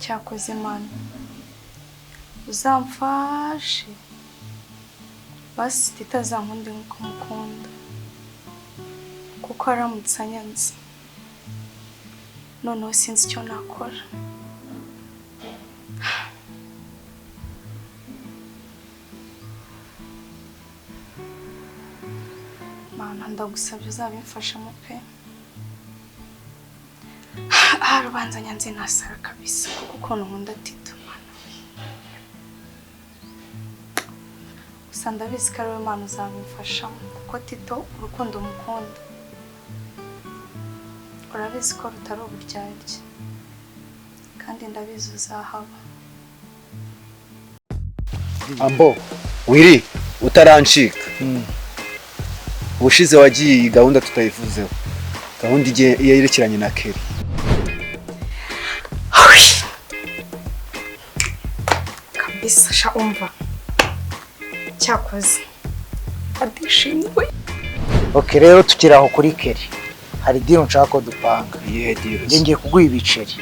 Cyakoze Imana uzamfashe basi Tito azankunde nk'uko mukunda, kuko aramutse anyanze noneho sinzi icyo nakora. Mana ndagusabye uzabimfashamo pe. Aha rubanza nyanze nasara kabisa kuko ukuntu nkunda Tito Mana. Gusa ndabizi ko ari we Mana uzabimfashamo, kuko Tito urukundo mukunda urabizi ko rutari uburyarya, kandi ndabizi uzahaba. Ambo Wiri utarancika, ubushize wagiye iyi gahunda tutayivuzeho, gahunda yerekeranye na Kelly. Kabisa sha umva cyakoze adishimwe. Okay, rero tukiri aho kuri Kelly hari deal nshaka ko dupanga. Iyihe deal? Njye ngiye kuguha ibiceri.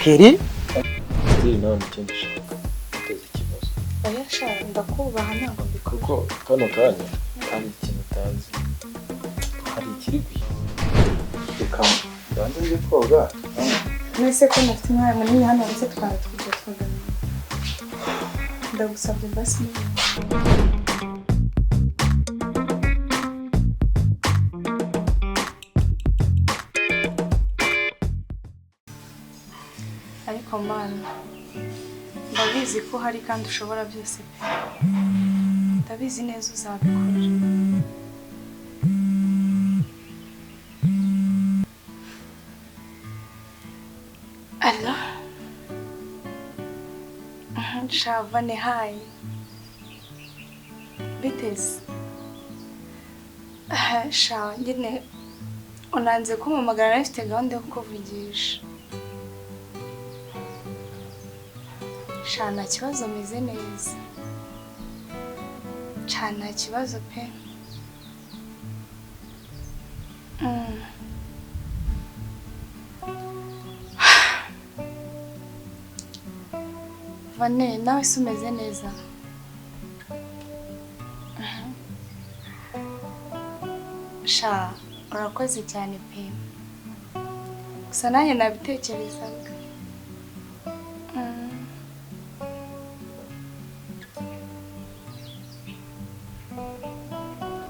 Kelly nawe ikindi ushaka uteze ikibazo. Oya sha ndakubaha ntabwo mbikora. Kuko kano kanya hari ikintu utazi, hari ikiri guhita. Reka mbanze njye koga. Mwese ko nafite umwanya munini hano ndetse twara tujya tuganira. Ndagusabye basi. Ariko Mana ndabizi ko hari kandi ushobora byose pe, ndabizi neza uzabikora. Allo Shavane, hi biteze sha nyine unanze kumpamagara nafite gahunda yo kukuvugisha. Sha nta kibazo meze neza, sha nta kibazo pe. Vane nawe se umeze neza? Sha urakoze cyane pe, gusa nanjye nabitekerezaga.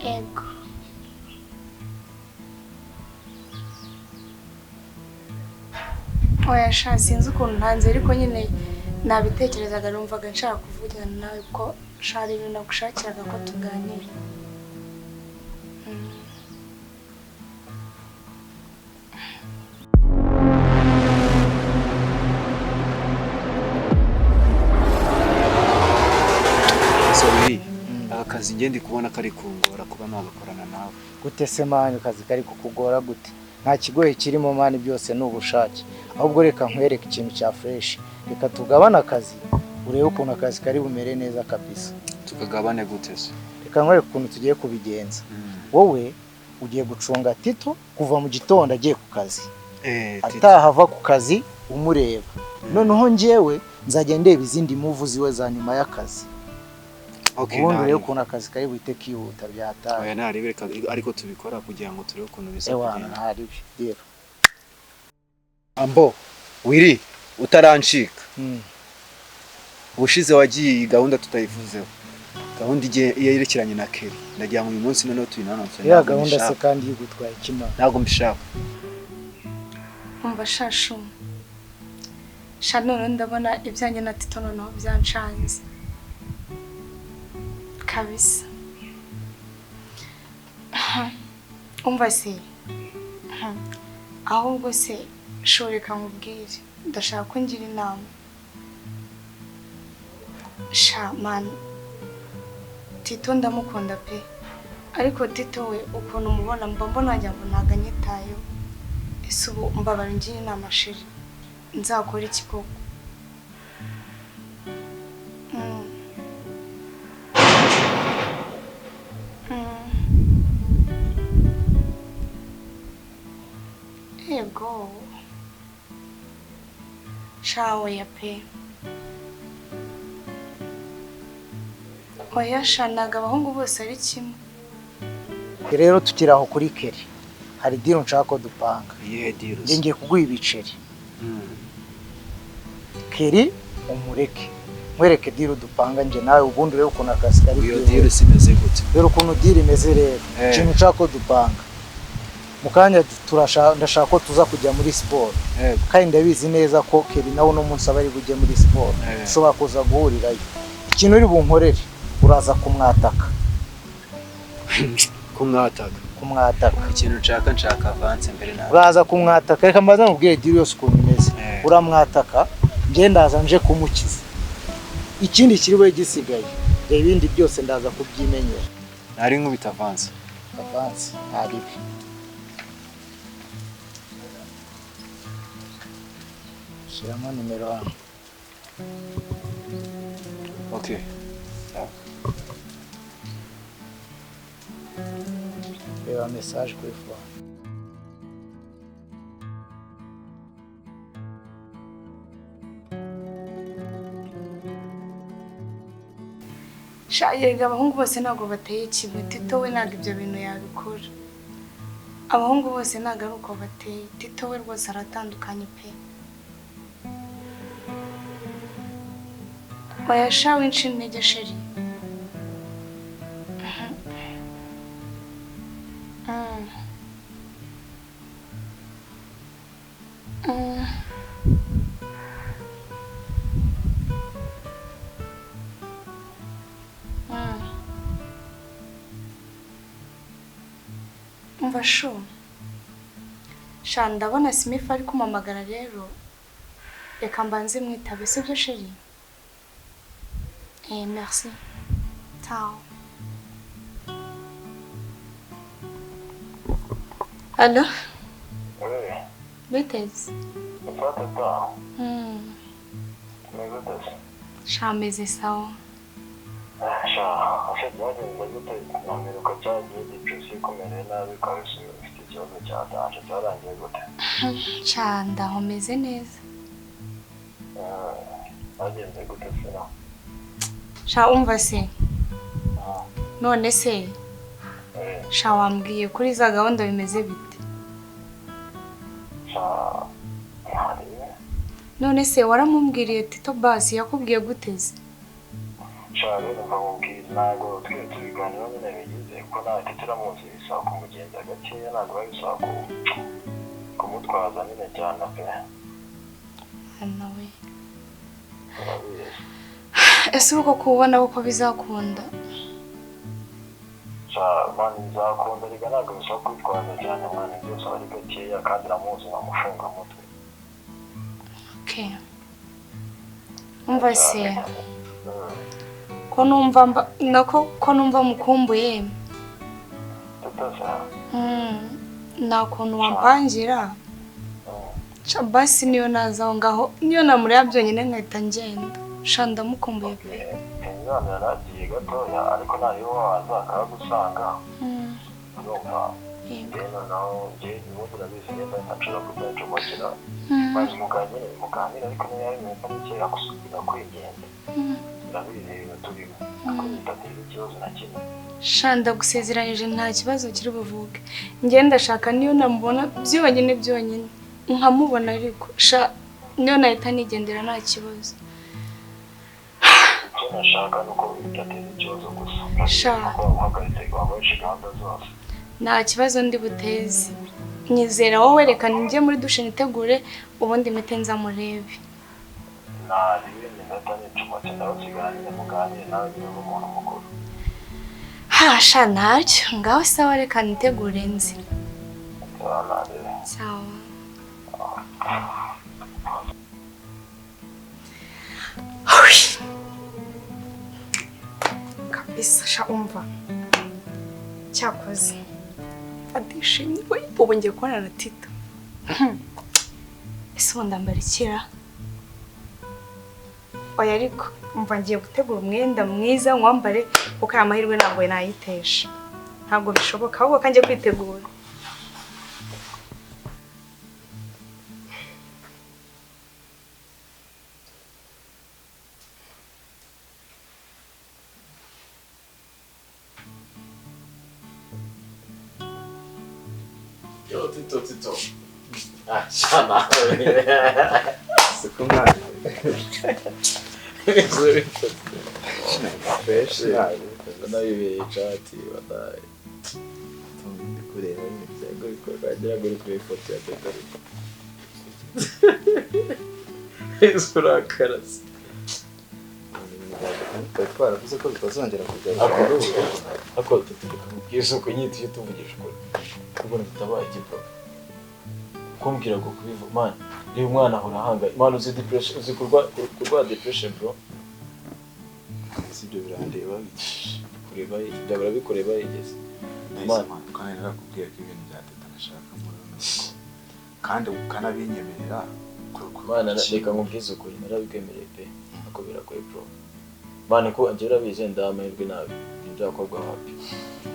Ego oya sha sinzi ukuntu ntanze, ariko nyine nabitekerezaga numvaga nshaka kuvugana nawe ko sha hari ibintu nagushakiraga ko tuganira. So Wiri, aka kazi njye ndi kubona kari kungora kuba nagakorana nawe. Gute se mani akazi kari kukugora gute? Nta kigoye kirimo mani, byose ni ubushake. Ahubwo reka nkwereke ikintu cya fresh, reka tugabane akazi urebe ukuntu akazi kari bumere neza kabisa. Tukagabane gute se? Reka nkwereke ukuntu tugiye kubigenza. Wowe ugiye gucunga Tito kuva mu gitondo agiye ku kazi, atahava ku kazi umureba. Noneho njyewe nzajya ndeba izindi move ziwe za nyuma y'akazi. Ubundi urebe ukuntu akazi kari buhite kihuta byataye. Oya ntarebe reka ariko tubikora kugira ngo turebe ukuntu biza kugenda. Ntaribi rero. Ambo Wiri utarancika, ubushize wagiye iyi gahunda tutayivuzeho, gahunda yerekeranye na Kelly. Ndagira ngo uyu munsi noneho tuyinanonsore. Ya gahunda se kandi yigutwaye ikima? Ntabwo mbishaka. Umva shashu sha none ndabona ibyanjye na Tito noneho byanshanze kabisa. Umva se ahubwo se shoreka nkubwire, ndashaka ko ngira inama. Sha man Tito ndamukunda pe, ariko Tito we ukuntu umubona mba mbona wagira ngo ntago anyitayeho. Ese ubu mbabara ngira inama sheri, nzakora iki koko? Ego. Sha oya pe. Oya sha ntabwo abahungu bose ari kimwe. Rero tukiri aho kuri Kelly, hari deal nshaka ko dupanga. Iyihe deal? Njye ngiye kuguha ibiceri. Kelly umureke, nkwereke deal dupanga njye nawe, ubundi urebe ukuntu akazi kari Iyo bwihute. deal simeze gute? Dore ukuntu deal imeze rero. Ikintu nshaka ko dupanga mu kanya, ndashaka ko tuza kujya muri siporo. Kandi ndabizi neza ko Kelly nawe uno munsi aba ari bujye muri siporo. Ushobora kuza guhurirayo. Ikintu uri bunkorere, uraza kumwataka. Kumwataka? Kumwataka. Ikintu nshaka avance mbere nawe. Uraza kumwataka. Reka mbanze mubwire deal yose ukuntu imeze. Uramwataka, njye ndaza nje kumukiza. Ikindi kiri bube gisigaye, reba ibindi byose ndaza kubyimenyera. Nari nkubita avance. Avance nta ribi. Shyiramo nimero hano. Okay. Reba message kuri phone. Sha yerega abahungu bose ntabwo bateye kimwe. Tito we ntabwo ibyo bintu yabikora. Abahungu bose ntabwo ari uko bateye. Tito we rwose aratandukanye pe. Oya sha winshi intege chérie. Mm. Mm. Umva shu. Sha ndabona Smith ari kumamagara rero. Reka mbanze mwitabe, sibyo chérie? Eh, merci. Ciao. Allo? Oui, Biteze? tata, Mm. umeze ute se? Sha meze sawa. Sha, ese byagenze gute? Namiruka cyagiye depression ikumereye nabi, ukaba ufite ikibazo cya danger, byarangiye gute? Sha ndaho meze neza. Byagenze gute se no? Sha umva se. None se sha wambwiye kuri za gahunda bimeze bite? Sha, ntariwe. None se waramubwiriye Tito basi yakubwiye guteze? Sha rero ndamubwira, ntabwo twe tubiganiraho nyine bigize, kuko nawe Tito uramuzi bisaba kumugenza gakeya, ntabwo biba bisaba kumutwaza nyine cyane pe. Nawe. Urabizi. Ese uko kubona uko bizakunda? Sha mani bizakunda, reka ntabwo bisaba kwitwaza cyane mwana, byose aba ari gakeya kandi uramuzi nkamufunga mutwe. Okay. Umva se. Ko numva nako ko numva mukumbuye. Nta kuntu wampangira. Sha basi niyo naza aho ngaho, niyo namureba byonyine nkahita ngenda. Sha ndamukumbuye pe. Imana yaragiye gatoya ariko ntayo waza akagusanga. Urumva? Rero naho njye ubundi urabizi neza ntashobora kudacomokera. Maze muganire ariko niyo yari iminota mikeya gusubira kwigenda. Urabizi ibintu turimo. Ariko bitatera ikibazo na kimwe. Sha ndagusezeranyije nta kibazo kiri buvuke. Njye ndashaka niyo namubona byonyine byonyine. Nkamubona ariko sha niyo nahita nigendera nta kibazo. Icyo nashaka ni uko bitateza ikibazo gusa. Sha. Kuko uhagaritse wabaye gahunda zose. Nta kibazo ndi buteze. Nyizera wowe, reka njye muri dushe nitegure ubundi mpite nza murebe. Nta ibindi ndata nicomotse ndabasigara nyine muganire nawe niba uri umuntu mukuru. Ha sha ntacyo, ngaho sawa reka nitegure nzi. Sawa. Sawa. Kabisa sha umva. Cyakoze. Adishimye we ubu ngiye kubona na Tito. Ese ubu ndambara ikira? Oya ariko umva ngiye gutegura umwenda mwiza nkwambare kuko aya mahirwe ntabwo nayitesha. Ntabwo bishoboka ahubwo kanjye kwitegura. Yo Tito Tito. Ah, shana. Sikumwana. Fresh. Nabibereye chat wadaye. Ndi kureba ibyago bikorwa agira ngo kuri ifoto ya Teta. Isura karasi. Twaravuze ko bitazongera kugaruka. Ako tutureka mubwiza uko nyine tujye tuvugisha ukuri. Ubona tutabaye iki bro. Kumbwira ngo kubivuga man, reba umwana ahora ahangaye. Man uzi depression, uzi kurwa depression bro. Si ibyo birandeba kureba byabura bikureba yigeze. Man, kandi narakubwiye ko ibintu bya Teta nashaka muri runo kandi ukanabinyemerera. Man reka nkubwize ukuri narabikwemereye pe. Ako biragoye bro. Man ko angera bize ndamahirwe nabi. Byakobwa wapi.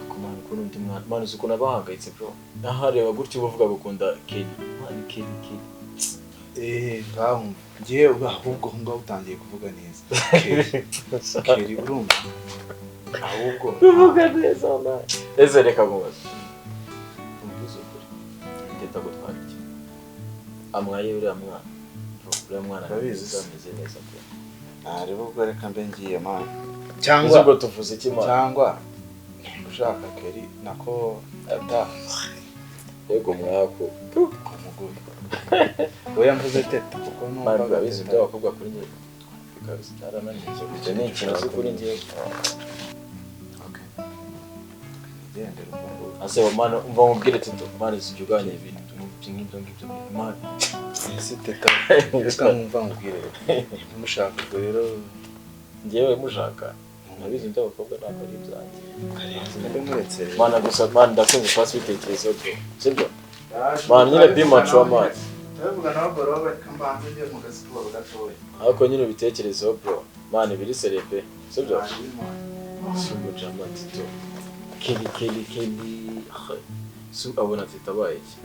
Kumana ko nundi mwana. Man uzi ukuntu abahangayitse bro. Nahareba gutyo ubavuga gukunda Kelly. Man Kelly Kelly. Ngaho ngiye ahubwo ngaho utangiye kuvuga neza. Kelly. Kelly urumva. Ahubwo uvuga neza man. Ese reka nkubaze. Umbwize ukuri. Teta gutwara iki? Amwaye uriya mwana. Uriya mwana Urabizi. ameze neza pe. Ntareba ubwo reka mbe ngiye man. Cyangwa ubwo tuvuze iki man? Cyangwa ushaka Kelly nako Teta. Yego mwako. Kumugura. Oya mvuze Teta kuko numva urabizi by'abakobwa kuri njye. Because narananiye. Icyo ni ikintu kuri njye. Okay. Nigendere ubwo ngubwo. Ase man umva mubwire Tito man sijya uganira ibintu nk'ibyo ngibyo man. Ese Teta reka nkumva nkubwire. Mushaka ubwo rero njyewe mushaka. Nabizi by'abakobwa ntabwo ari ibyanjye. Mbe muretse. Man gusa man ndakunze pasi bitekerezo bro. Sibyo? Man nyine be mature man. Ndavuga nawe bro reka mbanze njye mu gasiporo gatoya. Ariko nyine ubitekerezo bro. Man biri serepe. Sibyo? Sumujama Tito. Kelly Kelly Kelly. Su abona Teta abaye iki?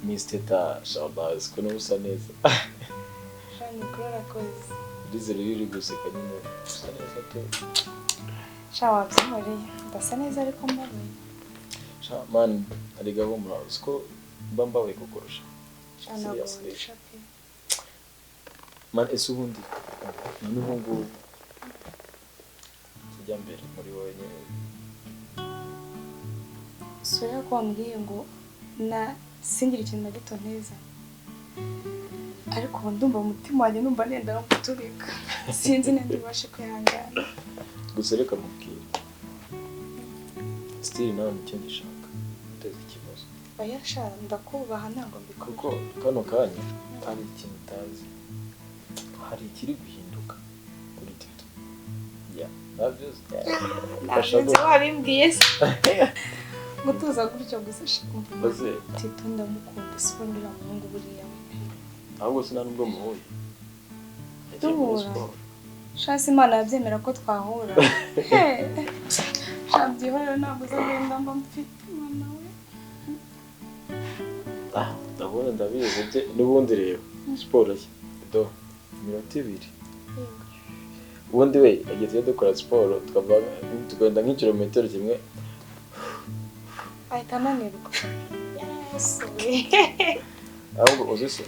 Miss Teta Shabazz ko usa neza. Shani kurakoze. Rizere uri guseka nyine usa neza pe. Sha wabyihoreye ndasa neza ariko mbabaye. Sha man ari gahumura usko mba mbabaye kukurusha. Sha nagusha pe. Man ese ubundi n'ubu kijya mbere muri wowe nyine. Sura ko wambwiye ngo na singira ikintu na gito neza. Ariko ndumva umutima wanjye numva nenda no guturika. Sinzi nende ubashe kwihangana. Gusa reka mubwire. Still nawe nicyo ngishaka. Uteze ikibazo. Oya sha ndakubaha ntabwo mbikora. Kuko kano kanya hari ikintu utazi. Hari ikiri guhinduka kuri Tito. Yeah, nabyo. Nabyo wabimbwiye se. Gutuza gutyo gusa baze Tito ndamukunda sibondera muhungu buriya we. Ahubwo sinanubwo muhuye. Duhura. Shasi Imana yabyemera ko twahura. Sha byihorera ntabwo uzagenda mba mfite mama we. Ah, ndabona ndabizi bye n'ubundi rero siporo ye. Do iminota 2. Ubundi we agiye tujya dukora siporo tukava tugenda nk'ikirometero kimwe. Ahita ananirwa. Yes. Ahubwo uzi se?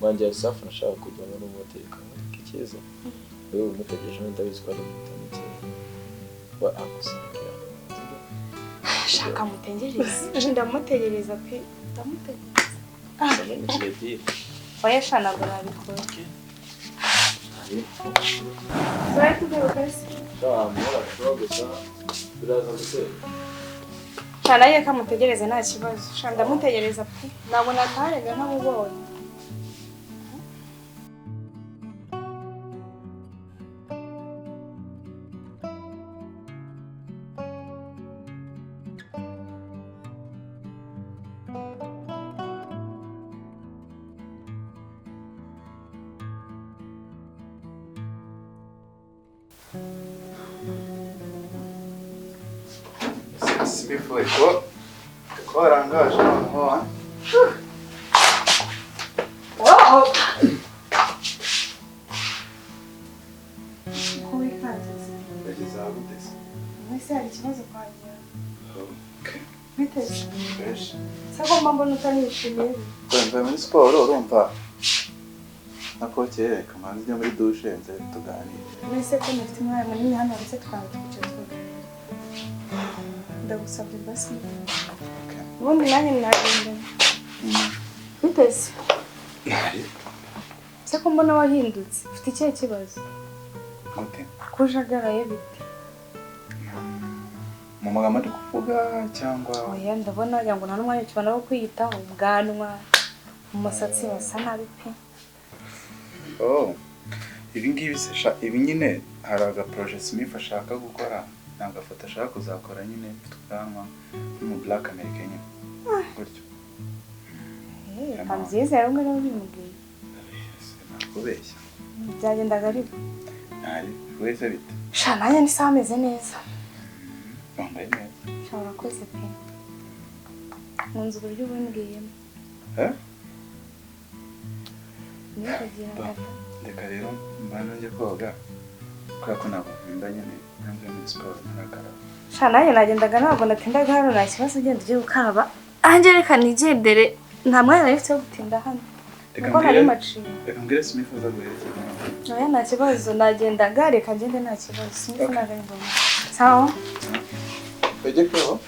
Manje safu nashaka kujya muri moteri kikiza. Wewe umutegereje ndabizi ko ari mutamike. Wa agusangira. Shaka mutengereze. Ndamutegereza pe. Ndamutegereza. Oya sha ntabwo nabikora. Sura tugaruka se. Sha mura gusa biraza gusera. Sha naye kamutegereze nta kibazo. Sha ndamutegereza pe. Nabona akarega ntamubonye. Smith ko ko warangaje noneho ha? Wow! Ko wikanze? Yageze aho gute se? Mwese hari ikibazo kwanjye. Okay. Bite se? Fresh. Se ko mba mbona utanishimiye? Mvuye muri siporo urumva nakokeye kamanzi ujya muri douche nze tuganire. Mwese ko mufite umwanya munini hano ndetse twaba twicaye tuganira. Ndagusabye basi. Okay. Ubundi nanjye nagenda. Bite se? Se ko mbona wahindutse? Ufite ikihe kibazo? Gute? Ko ujagaraye bite? Mu magambo ndi kuvuga cyangwa Oya ndabona wagira ngo nta n'umwanya ukibona wo kwiyitaho, ubwanwa, umusatsi wasa nabi pe. Oh, ibi ngibi se sha ibi nyine hari aga projet Smith ashaka gukora, ni agafoto ashaka kuzakora nyine mfite ubwanwa mu Black America nyine. Gutyo. Reka nziza rero ngero bimubwiye. Nakubeshya. Byagendaga ariko. Ntari wese bite? Sha nanjye ni sawa ameze neza. Wambaye neza. Sha urakoze pe. Nkunze uburyo ubimbwiyemo. Eh? Niba Reka rero mbanze njye koga kubera ko ntabwo nkunda nyine mvuye muri siporo ntarakaraba. Sha nanjye nagendaga ntabwo natindaga hano nta kibazo ugenda ugiye gukaraba. Anjye reka nigendere nta mwanya nari mfite wo gutinda hano. Kuko nari maciye. Reka mbwire Smith aza guherekeza. Oya nta kibazo nagendaga reka ngende nta kibazo. Smith ntabwo ari ngombwa. Sawa? Ujye koga.